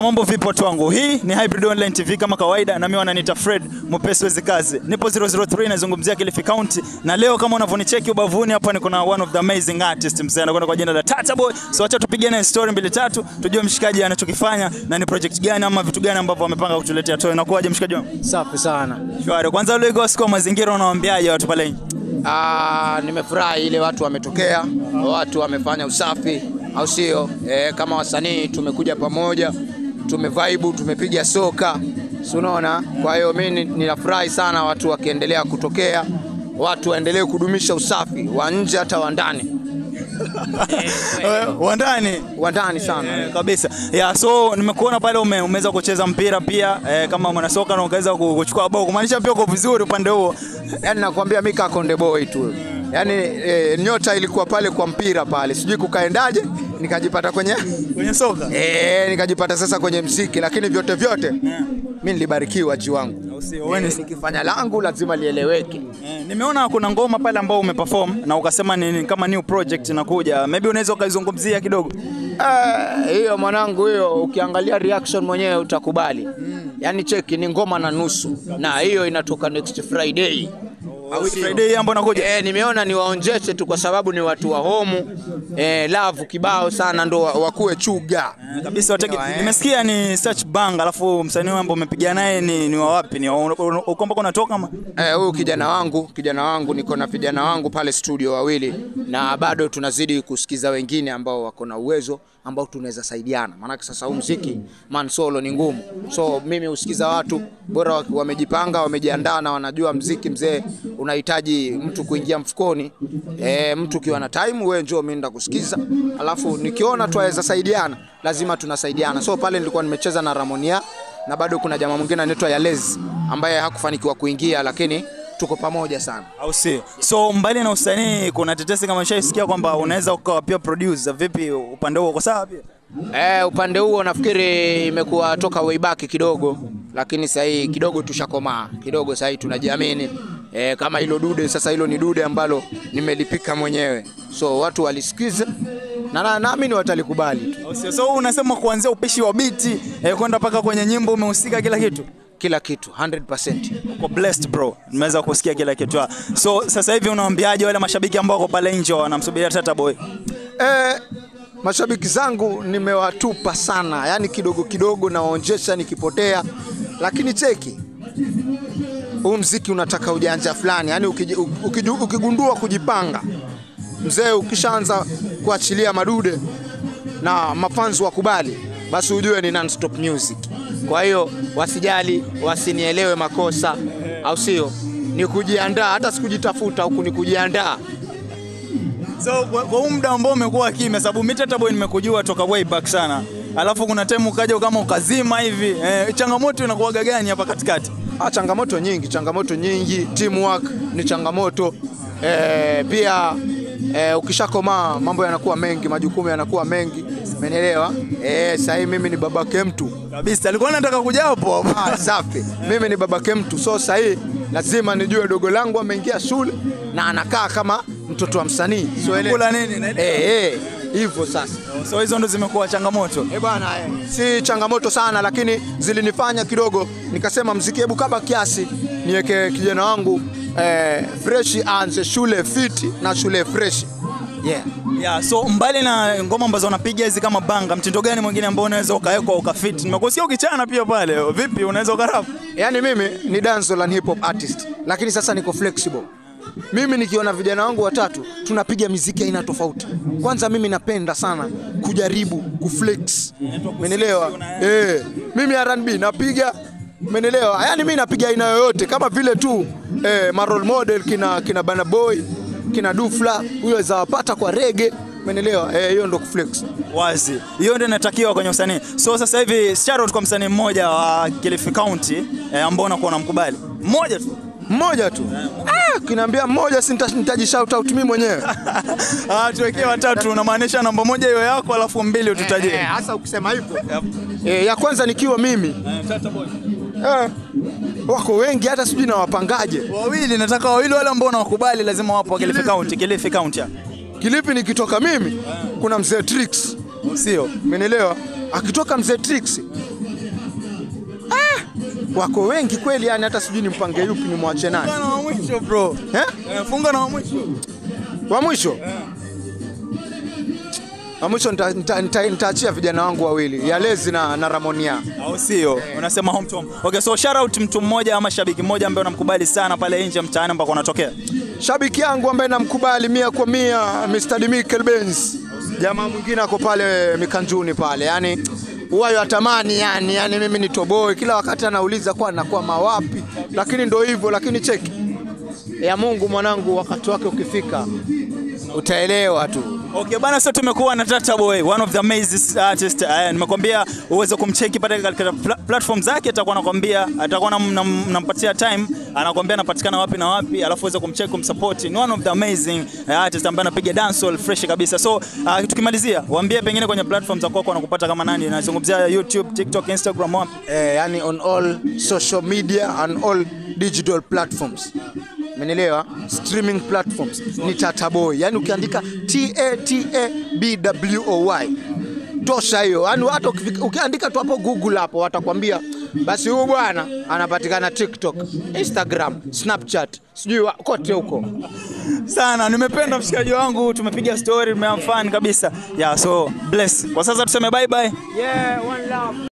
Mambo vipi watu wangu? Hii ni Hybrid Online TV kama kawaida, na mimi wananiita Fred Mupesi wezi kazi. Nipo 003 nazungumzia Kilifi County, na leo kama unavyonicheki ubavuni hapa niko na one of the amazing artists mzee, anakwenda kwa jina la Tata Boy. So acha tupige naye story mbili tatu, tujue mshikaji anachokifanya na ni project gani ama vitu gani ambavyo amepanga kutuletea. Toe, inakuwaje mshikaji wangu? Safi sana. Shwari. Kwanza leo iko siku mazingira, unawaambiaje watu pale nje? Nimefurahi ile watu wametokea, watu wamefanya usafi, au sio? Kama wasanii tumekuja pamoja, tumevaibu, tumepiga soka, si unaona? Kwa hiyo mimi ninafurahi sana watu wakiendelea kutokea, watu waendelee kudumisha usafi wa nje hata wa ndani. Wa ndani? Wa ndani sana. Kabisa. Yeah, so nimekuona pale umeweza kucheza mpira pia kama mwanasoka na ukaweza kuchukua bao, kumaanisha pia uko vizuri upande huo. Yaani nakwambia mimi ka Konde Boy tu. Yaani nyota ilikuwa pale kwa mpira pale. Sijui kukaendaje nikajipata kwenye soka. Nikajipata sasa kwenye muziki, lakini vyote vyote mimi nilibarikiwa ji wangu. Nikifanya langu lazima lieleweke. Nimeona kuna ngoma pale ambao umeperform na ukasema ni kama new project inakuja. Maybe unaweza ukaizungumzia kidogo. Hiyo mwanangu, hiyo ukiangalia reaction mwenyewe utakubali. Yaani cheki ni ngoma na nusu, na hiyo inatoka next Friday. Friday ambapo nakuja. Nimeona niwaonjeshe tu kwa sababu ni watu wa home. Love kibao sana ndo wakue chuga. Kabisa wateke. Nimesikia ni Search Bang, alafu msanii ambao umepiga naye ni wa wapi? Ni uko ambako unatoka ama? Huyu kijana wangu niko na vijana wangu pale studio wawili, na bado tunazidi kusikiza wengine ambao wako na uwezo ambao tunaweza saidiana. Maana sasa huu muziki man solo ni ngumu. So mimi husikiza watu bora wamejipanga, wamejiandaa na wanajua muziki mzee unahitaji mtu kuingia mfukoni. Mtu ukiwa na time wewe njoo mimi nitakusikiza. Alafu nikiona tuweza saidiana, lazima tunasaidiana. So pale nilikuwa nimecheza na Ramonia, na bado kuna jamaa mwingine anaitwa Yalez ambaye hakufanikiwa kuingia, lakini tuko pamoja sana. Au sio? So mbali na usanii kuna tetesi kama nishaisikia kwamba unaweza ukawa pia producer. Vipi upande huo uko sawa pia? Upande huo nafikiri imekuwa toka way back kidogo, lakini sasa hii kidogo tushakomaa, kidogo sasa hii tunajiamini. Kama hilo dude sasa, hilo ni dude ambalo nimelipika mwenyewe. So watu walisikiza na naamini watalikubali tu. So unasema kuanzia upishi wa biti kwenda paka kwenye nyimbo umehusika kila kitu? Kila kitu 100%. Uko blessed bro. Nimeweza kusikia kila kitu. So sasa hivi unawaambiaje wale mashabiki ambao wako pale nje wanamsubiria Tata Boy? Mashabiki zangu nimewatupa sana. Yaani kidogo kidogo nawaonjesha nikipotea. Lakini cheki, huu muziki unataka ujanja fulani. Yaani ukigundua kujipanga, mzee, ukishaanza kuachilia madude na mafans wakubali, basi ujue ni non-stop music. Kwa hiyo wasijali, wasinielewe makosa, au sio? Ni kujiandaa, hata sikujitafuta huku ni kujiandaa. So kwa muda ambao umekuwa kimya, sababu mimi Tata Boy nimekujua toka way back sana. Alafu kuna time ukaja kama ukazima hivi. Changamoto inakuwa gani hapa katikati? Changamoto nyingi, changamoto nyingi, teamwork ni changamoto. Pia ukishakomaa mambo yanakuwa mengi, majukumu yanakuwa mengi. Umeelewa? Sasa hivi mimi ni babake mtu. Kabisa, alikuwa anataka kuja hapo. Safi. Mimi ni babake mtu. So sasa hivi lazima nijue dogo langu ameingia shule na anakaa kama mtoto wa msanii. So kula nini? Hivyo sasa. So hizo ndo zimekuwa changamoto. Bwana, si changamoto sana, lakini zilinifanya kidogo nikasema muziki hebu kaba kiasi niweke kijana wangu fresh, aanze shule fit na shule fresh. Yeah, so mbali na ngoma ambazo unapiga hizi kama banga, mtindo gani mwingine ambao unaweza ukawekwa ukafit? Nimekusikia ukichana pia pale. Vipi unaweza ukarap? Yaani mimi ni dancehall and hip hop artist, lakini sasa niko flexible. Mimi nikiona vijana wangu watatu tunapiga muziki aina tofauti. Kwanza mimi napenda sana kujaribu kuflex. Umeelewa? Mimi R&B napiga, umeelewa? Yaani mimi napiga aina yoyote kama vile tu ma role model kina Bana Boy, kina Dufla, huyo zawapata kwa reggae, umeelewa? Hiyo ndo kuflex. Wazi. Hiyo ndio inatakiwa kwenye usanii. So sasa hivi shout out kwa msanii mmoja wa Kilifi County ambao unakuwa unamkubali. Mmoja tu. Mmoja tu. Kiniambia mmoja si nitaji shout out mimi mwenyewe. Tuwekee watatu, unamaanisha namba moja hiyo yako alafu mbili ututajie. Hasa ukisema hivyo. Ya kwanza nikiwa mimi. Tata Boy. Wako wengi hata sijui nawapangaje. Wawili, nataka wawili wale ambao unawakubali lazima wapo wa Kilifi County, Kilifi County. Kilifi nikitoka mimi kuna mzee Tricks. Sio? Umeelewa? Akitoka mzee Tricks Wako wengi kweli, yani hata sijui nimpange yupi nimwache nani. Funga na wa mwisho bro. Eh? Funga na wa mwisho. Wa mwisho? Wa mwisho nitaachia vijana wangu wawili, Yalezi na Ramonia. Au sio? Unasema home to home. Okay, so shout out mtu mmoja ama shabiki mmoja ambaye unamkubali sana pale nje mtaani ambako unatokea. Shabiki yangu ambaye namkubali 100% Mr. Demikel Benz. Jamaa mwingine ako pale Mikanjuni pale. Yani huwa yatamani yani mimi ni toboy. Kila wakati anauliza kwa nakwama wapi. Lakini ndio hivyo, lakini cheki. Ya Mungu mwanangu, wakati wake ukifika utaelewa tu. Okay bana, sasa tumekuwa na Tata Boy, one of the amazing artist. Nimekwambia uweze kumcheki pale katika platform zake, atakuwa anakwambia, atakuwa nampatia time, anakwambia anapatikana wapi na wapi, alafu uweze kumcheki kumsupport. Ni one of the amazing artist ambaye anapiga dancehall fresh kabisa. So tukimalizia, waambie pengine kwenye platform za kwako wanakupata kama nani? Nazungumzia YouTube, TikTok, Instagram, wapi? Yani on all social media and all digital platforms. Umenielewa? Streaming platforms ni Tata Boy. Yani ukiandika TATABWOY tosha hiyo. Yani hata ukiandika tu hapo Google hapo watakwambia basi huyu bwana anapatikana TikTok, Instagram, Snapchat, sijui kote huko. Sana nimependa mshikaji wangu, tumepiga story, tumehave fun kabisa. Yeah, so bless. Kwa sasa tuseme bye bye. Yeah, one love.